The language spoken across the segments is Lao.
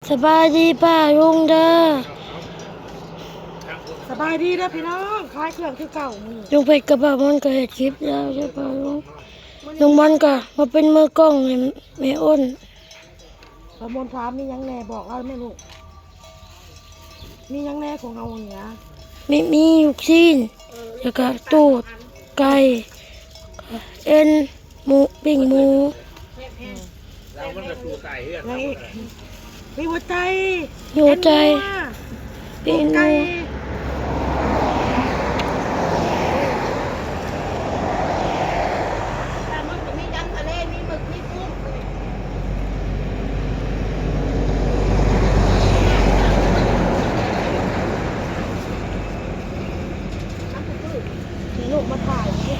ສະບາຍດີປ້າລຸງເດີ. ສະບາຍດີເດີພີ່ນ້ອງ ຂາຍເຄື່ອງຄືເກົ່າມື້ນີ້. ລຸງເພັດກັບປ້າມອນກໍເຮັດຄລິບແລ້ວເດີປ້າລຸງ. ລຸງມອນກໍມາເປັນມືກ້ອງໃຫ້ແມ່ອ້ນ. ປ້າມອນຖາມມີຫຍັງແດ່ ບອກລາວແມ່ລູກ. ມີຫຍັງແດ່ຂອງເຮົານີ້ນະ? ມີ ມີລູກຊີ້ນ ແລ້ວກໍຕູດໄກ່ ເອັນໝູ ປີ້ງໝູ. ອືມ ແລ້ວມັນກໍສູ່ຕາຍເຮືອນ ຫຍັງອີກ? ມີຫົວໃຈ ມີຫົວໃຈ ເອັນງົວ ປີ້ງງົວ ໄກ່. ປາໝຶກກໍມີ ຈຳທະເລ ມີໝຶກ ມີກຸ້ງ. ນີ້ລູກມາຖ່າຍນີ້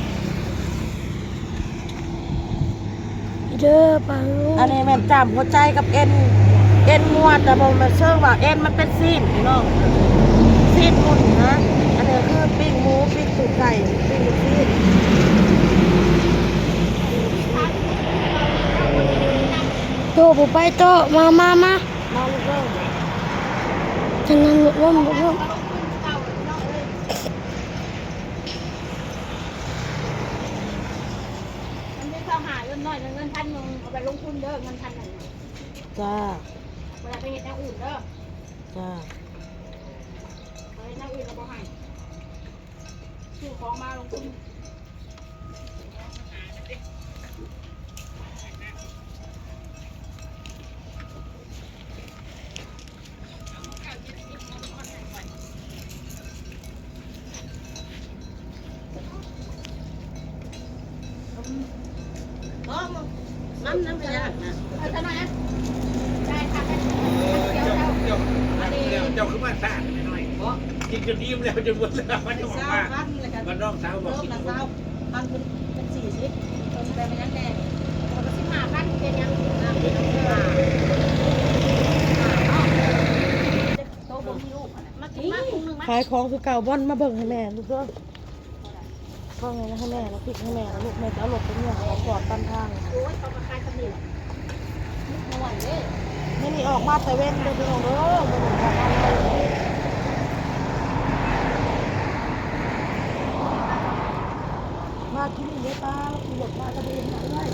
ເດີປ້າລຸງ. ອັນນີ້ແມ່ນຈາມຫົວໃຈກັບເອັນ ເອັນງົວ ແຕ່ບໍ່ແມ່ນເຊີງວ່າເອັນ ມັນເປັນຊີ້ນພີ່ນ້ອງ ຊີ້ນໝູນນະ. ອັນນີ້ຄືປີ້ງໝູ ປີ້ງຕູດໄກ່ ປີ້ງລູກຊີ້ນ. ໂຕບໍ່ໄປໂຕ ມາ ມາ ມາ ມາລູກເອີຍ. ຈະນັ່ງລົງ ລົງ ລົງ. ມັນໄດ້ຊາວຫ້າ ເງິນໜ້ອຍໜຶ່ງ ເງິນພັນໜຶ່ງ ເອົາໄປລົງທຶນເດີ ເງິນພັນໜຶ່ງ. ຈ້າ ບໍ່ໄດ້ໄປເຮັດແນວອື່ນເດີ. ຈ້າ ໄປເຮັດແນວອື່ນລະບໍ່ໃຫ້ ຊື້ຂອງມາລົງທຶນ. ມັນນຳໄປຍາກນະ ເອີ ຈັກໜ້ອຍນະ ໄດ້ຄ່າແທັກຊີ ເຈົ້າ ເຈົ້າ ເຈົ້າຄືມາຊ້າແທ້ນ້ອຍ ເນາະ ກິນຈົນອີ່ມແລ້ວ ຈົນໝົດແລ້ວ ມັນອອກມາ ມັນນ້ອງສາວບອກກິນ ພັນເປັນສີ່ສິບ ເພິ່ນໄປແມ່ນຫຍັງແດ່ ເພິ່ນກໍສິບຫ້າພັນ ເປັນຫຍັງສິບຫ້າ ໂຕບໍ່ມີລູກຫັ້ນນະ ມາກິນມາ ຂາຍຂອງຄືເກົ່າ. ບ່ອນມາເບິ່ງໃຫ້ແມ່ລູກເດີ ເບິ່ງໃຫ້ແມ່ ລະປິດໃຫ້ແມ່ ລະລູກ ແມ່ຈະເອົາລົດໄປເມືອງ ເອົາຈອດຕາມທາງ. ໂອ້ຍ ເຂົາກໍຂາຍສຳເລັດ ມື້ນີ້ອອກມາແຕ່ເວັນເດີພີ່ນ້ອງເດີ ມາກິນເດປາ ຂີ່ລົດມາກະເບັນເລີຍ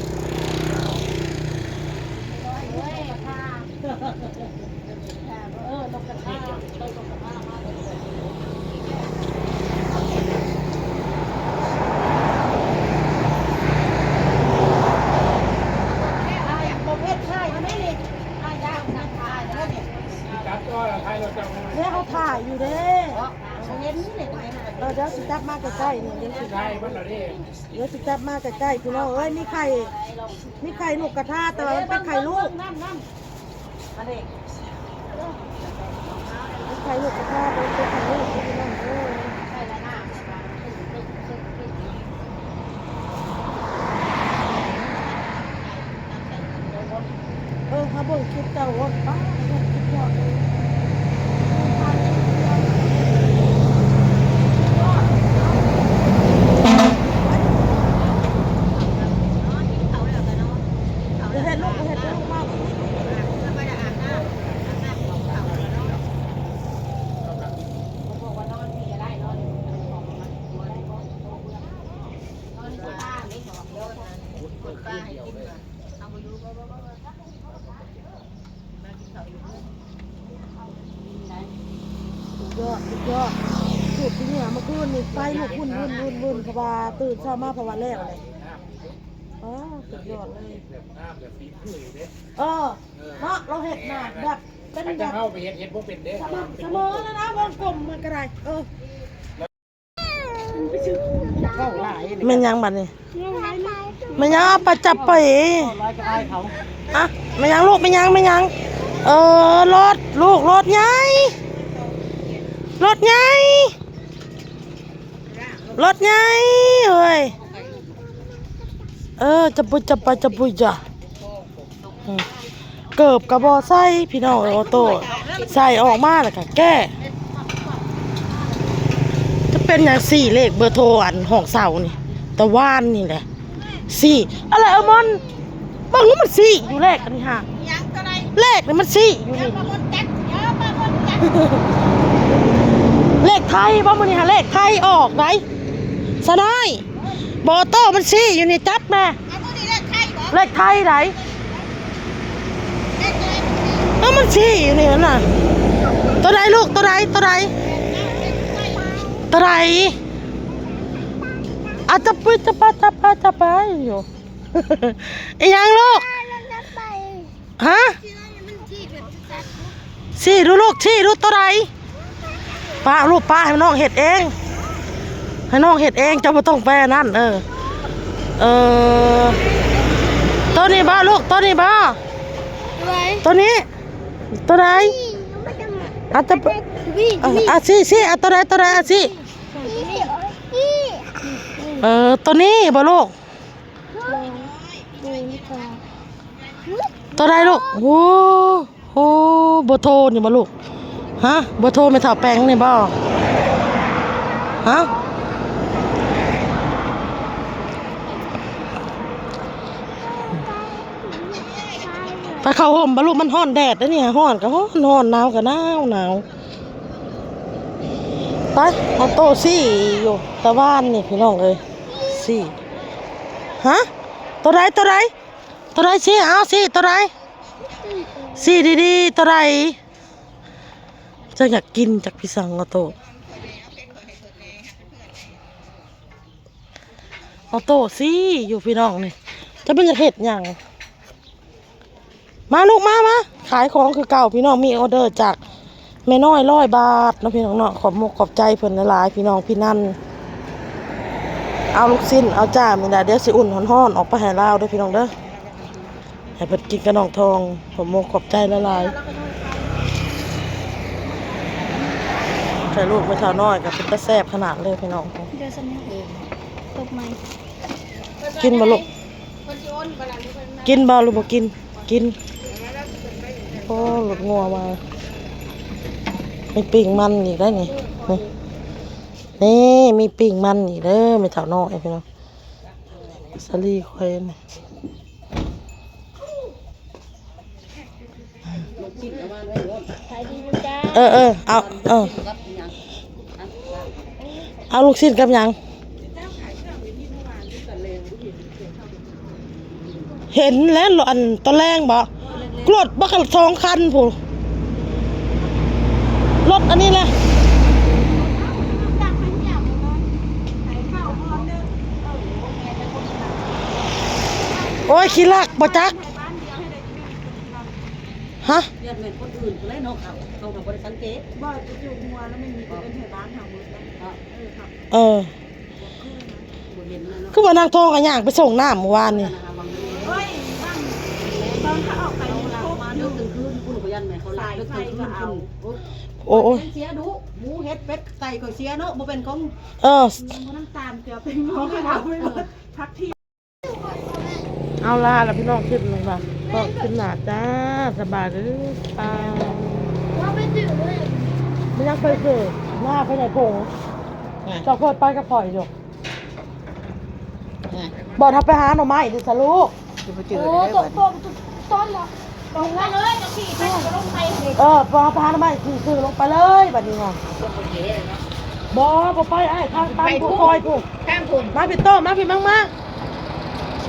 ເອີຍ ເອີຍ ເອີຍ ເຮົາຖ່າຍຢູ່ເດ້ ເອີ ດຽວຊິຈັບມາໃກ້ໆ ນີ້ ດຽວຊິ ດຽວຊິຈັບມາໃກ້ໆ ພີ່ນ້ອງເອີຍ. ມີໄຂ່ ມີໄຂ່ນົກກະທາ ແຕ່ວ່າມັນເປັນໄຂ່ລູກ ໄຂ່ລູກກະທາ ເປັນໄຂ່ລູກ ພີ່ນ້ອງເອີຍ. ເອີ ເຮົາເບິ່ງຄລິບເກົ່າໂອດ ປ້າ ສຸດຍອດເລີຍ. ສຸດຍອດ ສຸດຍອດ. ສູດທີ່ເມືອເມື່ອຄືນນີ້ ໄຟລຸກວຸ່ນໆໆ ເພາະວ່າຕື່ນເຊົ້າມາ ເພາະວ່າແລ້ວແຫຼະ. ອໍ ສຸດຍອດເລີຍ. ເອີ ເນາະ ລາວເຮັດນະ ແບບ ເປັນແບບ ເຮົາໄປເຮັດ ເຮັດບໍ່ເປັນເດ້ ສະເໝີ ສະເໝີແລ້ວນະ ວົງກົມມັນກໍໄດ້. ເອີ ແມ່ນຫຍັງບັດນີ້? ແມ່ນຫຍັງ? ເອົາໄປຈັບໄປ. ອະ ແມ່ນຫຍັງລູກ? ແມ່ນຫຍັງ? ແມ່ນຫຍັງ? ເອີ ລົດ ລູກ ລົດໃຫຍ່ ລົດໃຫຍ່ ລົດໃຫຍ່ເອີຍ. ເອີ ຈະປຸຍຈະປາຈະປຸຍຈ້ະ. ອືມ ເກີບກໍບໍ່ໃສ່ພີ່ນ້ອງເອີຍ ໂອໂຕ້ ໃສ່ອອກມາແລ້ວກໍແກ້. ຈະເປັນຫຍັງ ຊີ້ເລກເບີໂທອັນຫ້ອງເຊົ່ານີ້ ແຕ່ວານນີ້ແຫຼະ ຊີ້ ອະໄລ ເອີມອນ ເບິ່ງມັນຊີ້ຢູ່ເລກອັນນີ້ຫາ ຫຍັງກໍໄດ້ ເລກນີ້ມັນຊີ້ຢູ່ນີ້ ເອົາປາມົນຈັບ ເອົາປາມົນຈັບ ເລກໄທບໍ່? ມື້ນີ້ຫາເລກໄທອອກໄດ໋ ສະນ້ອຍ. ບໍ່ ໂຕມັນຊີ້ຢູ່ນີ້ ຈັບແມ່. ເອົາມື້ນີ້ເລກໄທບໍ່? ເລກໄທໃດ໋? ເລກໄທ ເອີ ມັນຊີ້ຢູ່ນີ້ຫັ້ນນະ. ໂຕໃດລູກ? ໂຕໃດ? ໂຕໃດ? ໂຕໃດ? ອາ ຈັບປຶດ ຈັບປາ ຈັບປາ ຈັບປາຢູ່. ອີຫຍັງລູກ? ຮະ? ຊີ້ດູລູກ ຊີ້ດູໂຕໃດ? ປະລູກ ປະໃຫ້ນ້ອງເຮັດເອງ ໃຫ້ນ້ອງເຮັດເອງ ເຈົ້າບໍ່ຕ້ອງໄປອັນນັ້ນ. ເອີ ເອີ ໂຕນີ້ບໍ່ລູກ? ໂຕນີ້ບໍ່? ໂຕໃດ? ໂຕນີ້ ໂຕໃດ? ອາດຈະ ອາ ຊີ້ ຊີ້ ອາ ໂຕໃດ? ໂຕໃດ? ອາ ຊີ້ ເອີ ໂຕນີ້ບໍ່ລູກ? ໂຕໃດລູກ? ໂອ້ ໂອ້ ເບີໂທນີ້ບໍ່ລູກ? ຮະ ເບີໂທແມ່ເຖົ້າແປງນີ້ບໍ່? ຮະ ໄປເຂົ້າຮົ່ມບໍ່ລູກ? ມັນຮ້ອນແດດເດ້ນີ້ ຮ້ອນກໍຮ້ອນ ຮ້ອນ ໜາວກໍໜາວ ໜາວ. ໄປ ອອໂຕ້ຊີ້ຢູ່ຕາວານນີ້ພີ່ນ້ອງເອີຍ ຊີ້. ຮະ ໂຕໃດ? ໂຕໃດ? ໂຕໃດຊີ້? ເອົາຊີ້ ໂຕໃດ? ຊີ້ດີໆ ໂຕໃດ? ຈັກຢາກກິນຈັກພີ່ສັງ ອອໂຕ້ ອອໂຕ້ຊີ້ຢູ່ພີ່ນ້ອງນີ້ ຈັກມັນຢາກເຮັດຫຍັງ. ມາລູກ ມາ ມາ ຂາຍຂອງຄືເກົ່າພີ່ນ້ອງ. ມີອອເດີຈາກແມ່ນ້ອຍຮ້ອຍບາດເນາະພີ່ນ້ອງເນາະ. ຂອບມົກຂອບໃຈເພິ່ນຫຼາຍໆ ພີ່ນ້ອງພີ່ນັນ. ເອົາລູກຊີ້ນ ເອົາຈ້າມນີ້ແຫຼະ ດຽວຊິອຸ່ນຮ້ອນໆ ອອກໄປໃຫ້ລາວເດີພີ່ນ້ອງເດີ ໃຫ້ເພິ່ນກິນກັບນ້ອງທອງ. ຂອບມົກຂອບໃຈຫຼາຍໆ. ໃສ່ລູກແມ່ເຖົ້ານ້ອຍກໍເປັນຕາແຊບຂະໜາດເລີຍພີ່ນ້ອງ. ເດີສຳເນີເອງ ຕົບໃໝ່ ກິນບໍ່ລູກ? ກິນບໍ່ຫຼືບໍ່ກິນ? ກິນ. ໂອ້ ລົດງົວມາ ມີປີ້ງມັນອີກໄດ໋ນີ້. ນີ້ ນີ້ມີປີ້ງມັນອີກເດີ ແມ່ເຖົ້ານ້ອຍພີ່ນ້ອງ. ສາລີຂ້ອຍນີ້ ເອີ ເອີ ເອົາ ເອີ ເອົາລູກຊີ້ນກັບຫຍັງ? ເຫັນແລ້ວ ອັນຕອນແລງບໍ? ລົດບັກສອງຄັນພຸ້ນ ລົດອັນນີ້ແຫຼະ. ໂອ້ຍ ຂີ້ລັກບໍ່ຈັກ. ຮະ? ຢ້ານແມ່ນຄົນອື່ນຜູ້ໃດເນາະ ເຂົາ ເຂົາກໍບໍ່ໄດ້ສັງເກດ. ບໍ່ ຢູ່ຫົວແລ້ວແມ່ນມີແຕ່ເປັນໄທບ້ານເຮົາໝົດແລ້ວ. ເອີ ເອີ ບໍ່ເຫັນແລ້ວເນາະ. ຄືວ່ານາງທອງກໍຍ່າງໄປສົ່ງນ້ຳມື້ວານນີ້. ເອີຍ ບາງຕອນເຂົາອອກໄປ ເຂົາມາເດິກກາງຄືນພຸ້ນ ກໍຢ້ານແມ່ນເຂົາລັກເດິກກາງຄືນພຸ້ນ. ໂອ້ຍ ໂອ້ຍ ເສຍດຸ ໝູເຫັດເປັດໄກ່ກໍເສຍເນາະ ບໍ່ແມ່ນຂອງ. ເອີ ນ້ຳຕານເກືອເປັນຂອງເຂົາ ພັກທີ່ ເອົາລາລະພີ່ນ້ອງ ຄລິບນີ້ວ່າພໍ້ຄລິບໜ້າຈ້າ ສະບາຍດີ. ໄປ ບໍ່ຢາກໄປຊື້ ລາໄປໃນຜົງ ເຈົ້າເຄີຍໄປກັບຂ້ອຍຢູ່. ບໍ່ ຖ້າໄປຫາໜໍ່ໄມ້ເດ້ສະລູກ. ໂອ້ ໂຕ ໂຕ ໂຕ ເອີ ພໍໄປຫາໜໍ່ໄມ້ ຊິຊື້ລົງໄປເລີຍບາດນີ້ນະ. ບໍ່ ບໍ່ໄປອ້າຍ ທາງ ທາງຜູ້ຊອຍຜູ້ ທາງພຸ້ນ. ມາພີ່ໂຕ້ ມາພີ່ ມາ ມາ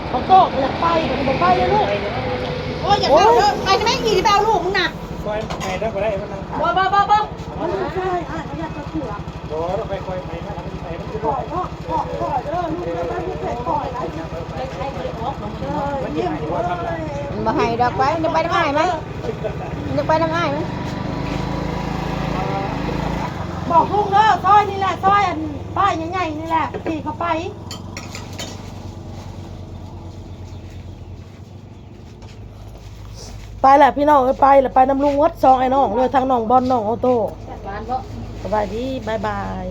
ເອົາໂຕ້ ບໍ່ຢາກໄປ ບາດນີ້ບໍ່ໄປເລີຍລູກ. ໂອ້ຍ ຢາກເອົາເດີ ໄປນຳແມ່ອີ່ ໄປເອົາລູກມຶງນະ. ບໍ່ ບໍ່ ບໍ່ ບໍ່ ມັນບໍ່ໃຊ່ ອ້າຍ ບໍ່ຢາກຈະເຖືອ. ບໍ່ ໄປຄ່ອຍໄປນະ ໄປມັນຄື ຄ່ອຍເນາະ ຄ່ອຍເດີລູກເດີ ໄປບໍ່ແມ່ນຄ່ອຍໄດ້. ມັນບໍ່ໃຫ້ດອກ ໄປ ມັນຈະໄປນຳອ້າຍມັນ ມັນຈະໄປນຳອ້າຍມັນ. ບອກລຸງເດີ ຊອຍນີ້ແຫຼະ ຊອຍອັນປ້າຍໃຫຍ່ໆນີ້ແຫຼະ ທີ່ເຂົາໄປ. ໄປແຫຼະພີ່ນ້ອງເອີຍ ໄປແຫຼະ ໄປນຳລຸງໝົດ ສອງອ້າຍນ້ອງເລີຍ ທັງນ້ອງບອນ ນ້ອງໂອໂຕ້. ສະບາຍດີ ບາຍບາຍ.